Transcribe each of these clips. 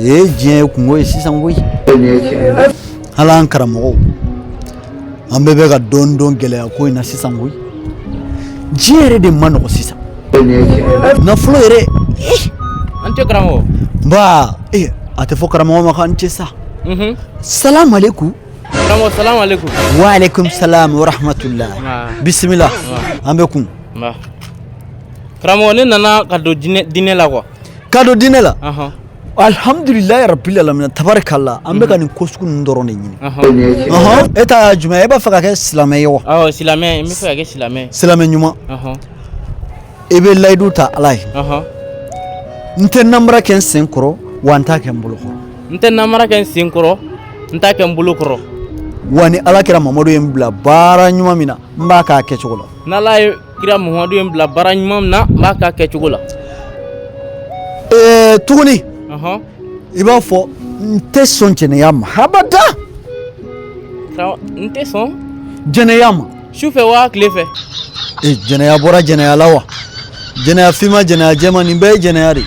Ee, diɲɛ ye kunko ye sisan koyi. Hali an karamɔgɔw, an bɛɛ bɛ ka dɔɔni dɔn gɛlɛya ko in na sisan koyi. Diɲɛ yɛrɛ de man nɔgɔ sisan, nafolo yɛrɛ. An tɛ, karamɔgɔ. Nba. Ee, a tɛ fɔ karamɔgɔ ma k'an cɛ sa. Salam aleykum. Karamɔgɔ, salam aleykum. Wa aleykum salam wa rahmatullah. Bisimila, an bɛ kun. Karamɔgɔ, ne nana ka don diinɛ la quoi. Ka don diinɛ la? Alhamdulilayi rabbil alamin, tabarikala. An bɛ ka nin ko sugu ninnu dɔrɔn de ɲini. E ta ye jumɛn ye? E b'a fɛ ka kɛ silamɛ ye wa? Awɔ, silamɛ, n bɛ fɛ ka kɛ silamɛ. Silamɛ ɲuman. I bɛ layidu ta Ala ye. N tɛ namara kɛ n sen kɔrɔ wa, n t'a kɛ n bolo kɔrɔ. N tɛ namara kɛ n sen kɔrɔ, n t'a kɛ n bolo kɔrɔ. Wa ni Ala kira Mamadu ye n bila baara ɲuman min na, n b'a k'a kɛcogo la. N'Ala ye kira Muhamadu ye n bila baara ɲuman min na, n b'a k'a kɛcogo la. Tuguni, i b'a fɔ: n tɛ sɔn jɛnɛya ma habada. N tɛ sɔn jɛnɛya ma. Su fɛ wa, tile fɛ? Ee, jɛnɛya bɔra jɛnɛya la wa? Jɛnɛya finma, jɛnɛya jɛma, nin bɛɛ ye jɛnɛya de ye.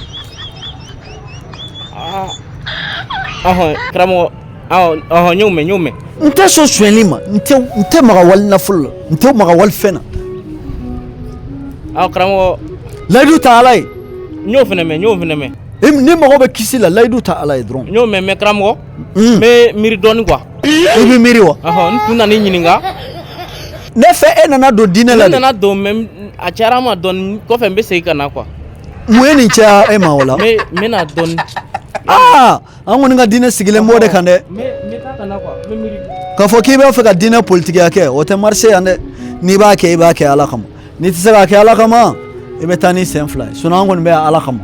Karamɔgɔ, ɔhɔn, n y'o mɛn, n y'o mɛn. N tɛ sɔn sonyɛli ma, n tɛ maga wali nafolo la, n tɛ maga wali fɛn na. Awɔ, karamɔgɔ. Layidu ta Ala ye. N y'o fana mɛn, n y'o fana mɛn. Ni mago bɛ kisi la, layidu ta Ala ye dɔrɔn. N y'o mɛn, mais karamɔgɔ, n bɛ miiri dɔɔni quoi. I bɛ miiri wa? Ɔhɔn, n tun nana i ɲininka. Ne fɛ, e nana don diinɛ la Ne de. nana don, mais a cayara n ma dɔɔni. Kɔfɛ n bɛ segin ka na quoi. Mun ye nin caya e ma o la? N bɛ na dɔɔni. Aa, an kɔni ka diinɛ sigilen b'o de kan dɛ. N bɛ taa ka na quoi, n bɛ miiri. K'a fɔ k'i b'a fɛ ka diinɛ politikiya kɛ, o tɛ marché yan dɛ. N'i b'a kɛ, i b'a kɛ Ala kama. N'i tɛ se k'a kɛ Ala kama, i bɛ taa ni sen fila ye. Sinon an kɔni bɛ yan Ala kama.